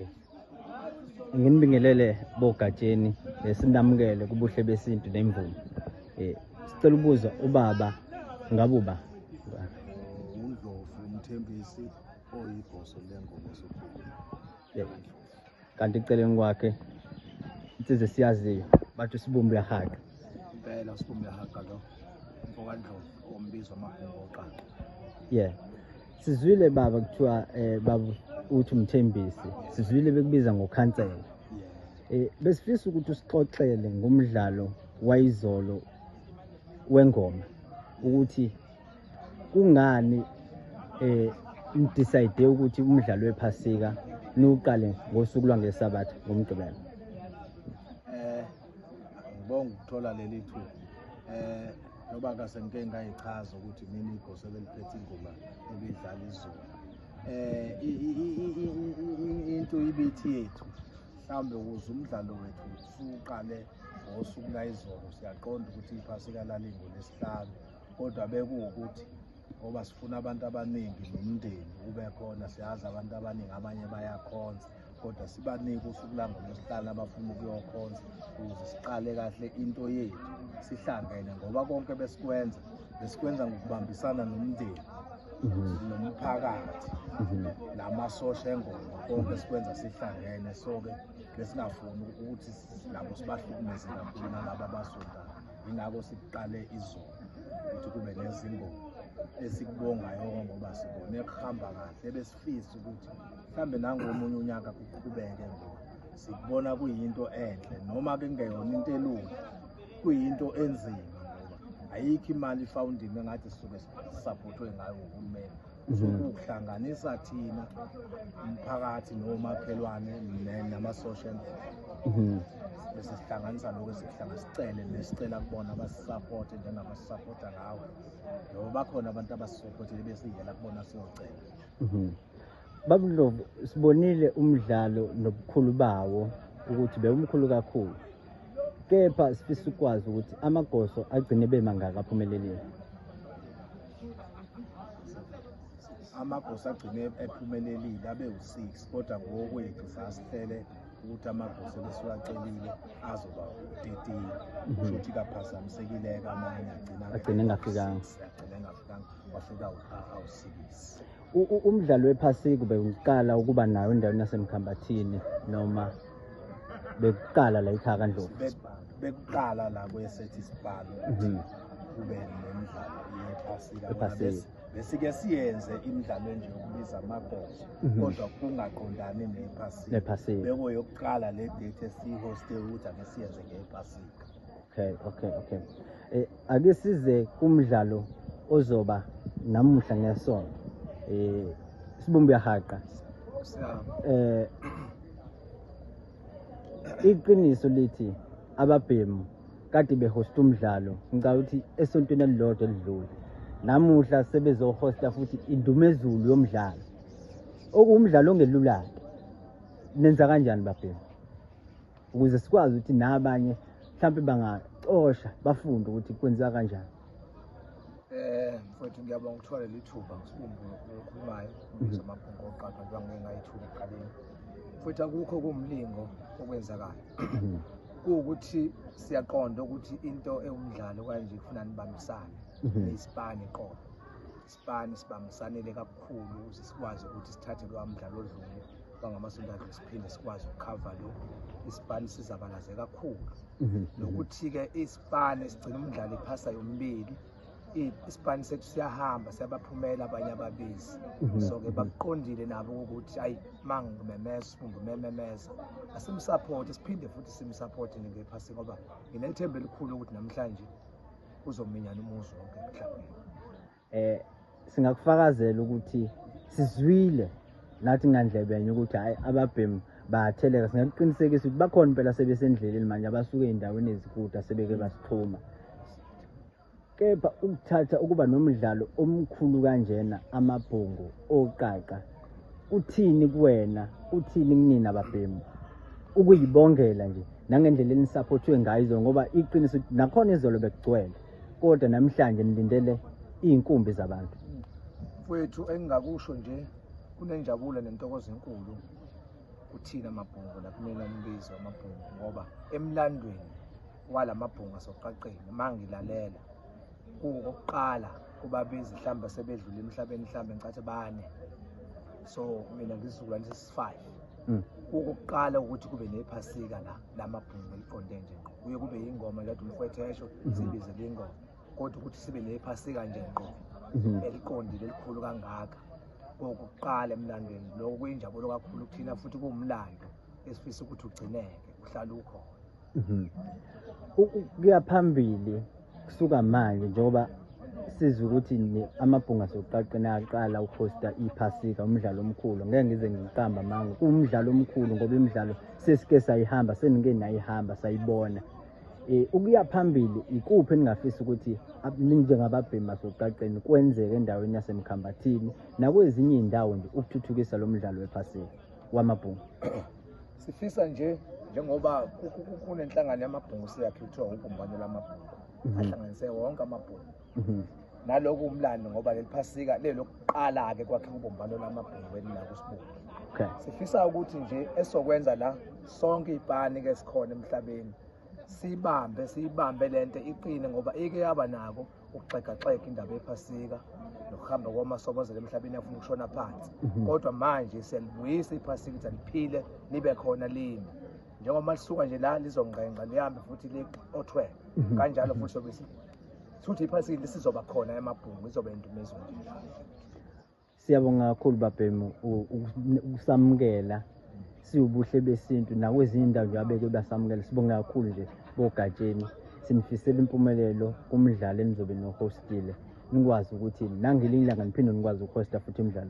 Okay. Nginibingelele bogatsheni, sinamukele kubuhle besintu nemvumo. Sicela ukubuza ubaba ngabe uba? UNdlovu uMthembisi oyibhoso lengoma sokhulu. Yebo. Kanti eceleni kwakhe insizwa esiyaziyo bathi uSibumbu uyahaqa. Impela uSibumbu uyahaqa lo. Mfoka Ndlovu ombizwa amabhungu oqaqa. Yeah. Sizwile baba kuthiwa baba uthi uMthembisi. Sizwile bekubiza ngokhansela. Besifisa ukuthi usixoxele ngomdlalo wayizolo wengoma ukuthi kungani nidecide ukuthi umdlalo wePhasika niwuqale ngosuku lwangeSabatha ngoMgqibelo. Ngibonga ukuthola leli thuba. Ngoba kase ngike ngayichaza ukuthi mina igoso beliphethe ingoma ebidlala izolo. Into ibithi yethu mhlawumbe ukuze umdlalo wethu usuqale ngosuku layizolo, siyaqonda ukuthi iPhasika lalingolwesihlanu, kodwa bekuwukuthi ngoba sifuna abantu abaningi nomndeni ube khona, siyazi abantu abaningi abanye bayakhonza, kodwa sibanike usuku langolwesihlanu abafuna ukuyokhonza ukuze siqale kahle into yethu sihlangene, ngoba konke besikwenza ngokubambisana nomndeni nomphakathi namasosha engoma, konke sikwenza sihlangene. So-ke besingafuni ukuthi nabo sibahlukumeze kakhulu nalabo abasontayo, yingakho siqale izolo ukuthi kube nezingoma esikubongayo ngoba sibone kuhamba kahle. Besifisa ukuthi mhlambe nangomunye unyaka kuqhubeke, ngoba sikubona kuyinto enhle, noma kungeyona into elula, kuyinto enzima ngoba ayikho imali founding engathi sisuke sisupportwe ngayo uhulumeni. So kuhlanganisa thina umphakathi nomakhelwane nama-social, bese sihlanganisa lokho esikuhlanganisa, sicele nesicela kubona abasisupporte njengabasisupporta ngawe, ngoba bakhona abantu abasisupportile besiyela kubona siyocela. Baba Ndlovu, sibonile umdlalo nobukhulu bawo ukuthi bewumkhulu kakhulu, kepha sifisa ukwazi ukuthi amagoso agcine bemangaka aphumelelile. Amagoso agcine ephumelelile abe u6, kodwa ngokwethu sasihlele ukuthi amagoso besiwacelile azoba u13, kusho ukuthi kaphazamisekile amanye agcina engafikanga. Agcina engafikanga, wafika awu6. Umdlalo wePhasika bekuqala ukuba nayo endaweni yaseMkhambathini noma bekuqala la ekhaya kaNdlovu? Bekuqala la kwesethi isibhalo ukuthi kube nemidlalo yePhasika. Ephasika. Besike siyenze imidlalo nje yokubiza amagoso, kodwa kungaqondani nePhasika. Nephasika. Bekuyokuqala le date esihoste ukuthi ake siyenze ngePhasika. Okay. Ake size kumdlalo ozoba namuhla ngesonto. Sibumbu uyahaqa. Iqiniso lithi ababhemu kade behosta umdlalo, ngicabanga ukuthi esontweni elilodwa elidlule. Namuhla sebezohosta futhi indumezulu yomdlalo, okuwumdlalo ongelula-ke. Nenza kanjani babhemu ukuze sikwazi ukuthi nabanye mhlampe bangacosha bafunde ukuthi kwenziwa kanjani? Mfowethu, ngiyabonga ukuthola leli thuba. Ngisibumbu okhulumayo, ngizwa amabhungu oqaqa njengoba ngike ngayithuka ekuqaleni. Futhi akukho kumlingo okwenzakayo, kuwukuthi siyaqonda ukuthi into ewumdlalo kanje kufuna nibambisane nesipani qobo. Isipani sibambisanele kakhulu ukuze sikwazi ukuthi sithathe lowa mdlalo odlule wangamasonto adlule, siphinde sikwazi ukukhava lo. Isipani sizabalaze kakhulu, nokuthi-ke isipani sigcina umdlalo iphasa yomibili. Isipani sethu siyahamba siyabaphumela abanye ababizi, so-ke bakuqondile nabo ukuthi ayi, uma ngimemeza uSibumbu mememeza, asimsupporte, siphinde futhi simsupporte ngephasi, ngoba nginethemba elikhulu ukuthi namhlanje kuzominyana umuzi wonke emhlabeni. Singakufakazela ukuthi sizwile nathi ngandlebenye ukuthi hayi ababhemu bayatheleka. Singakuqinisekisa ukuthi bakhona impela sebesendleleni manje abasuke ey'ndaweni ezikude asebeke basixhuma. Kepha ukuthatha ukuba nomdlalo omkhulu kanjena amabhongo oqaqa, uthini kuwena, uthini kunina babhemu ukuyibongela nje nangendlela enisupportwe ngayo izolo, ngoba iqiniso ukuthi nakhona izolo bekugcwele, kodwa namhlanje nilindele iy'nkumbi zabantu. Mfowethu, engingakusho nje, kunenjabulo nentokozo enkulu. Kuthina amabhungu nakumina umbizo wamabhungu, ngoba emlandweni walamabhungu asoqaqeni uma ngilalela kuwokuqala kubabizi mhlawumbe sebedlule emhlabeni, mhlawumbe ngicathi bane, so mina ngisizukulwane sesi-5. Kukokuqala ukuthi kube nephasika la lamabhungu eliqonde nje ngqo. Kuye kube yingoma kade umfowethu esho, sibizele ingoma, kodwa ukuthi sibe nephasika nje ngqo eliqondile elikhulu kangaka kokuqala emlandweni, lokho kuyinjabulo kakhulu kuthina futhi kuwumlando esifisa ukuthi ugcineke uhlale ukhona. Kuya phambili kusuka manje, njengoba sizwe ukuthi amabhunga asoqaqeni aqala ukuhosta iphasika, umdlalo omkhulu, ngeke ngize ngiqamba amanga, kuwumdlalo omkhulu ngoba imidlalo sesike sayihamba, senike nayihamba sayibona. Ukuya phambili ikuphi eningafisa ukuthi njengababhemi basoqaqeni kwenzeke endaweni yaseMkhambathini nakwezinye iy'ndawo nje ukuthuthukisa lo mdlalo wephasika wamabhungu? Sifisa nje njengoba kunenhlangano yamabhungu siyakhe kuthiwa ubumbano lamabhungu, ahlanganise wonke amabhungu. Naloku umlando ngoba leli phasika lelokuqala-ke kwakhe ubumbano lamabhungu elila kuSibungu. Sifisa ukuthi nje esokwenza la sonke iy'pani-ke esikhona emhlabeni sibambe siyibambe lento iqine, ngoba ike yaba nako ukuxegaxega indaba yephasika nokuhamba kwamasobozela emhlabeni afuna ukushona phansi. Kodwa manje siyalibuyisa iphasika ukuthi aliphile libe khona limi, njengoba lisuka nje la lizongqengqa lihambe futhi liqothwele kanjalo futhi sobe futhi iphasika lisizoba khona emabhungu, izoba indumezo nje. Siyabonga kakhulu babhemu ukusamukela siwubuhle besintu nakwezinye indawo nje abeke basamukela. Sibonga kakhulu nje bogatsheni, sinifisela impumelelo kumdlalo enizobe nohostile, nikwazi ukuthi nangelinye ilanga niphinde nikwazi ukuhosta futhi imidlalo.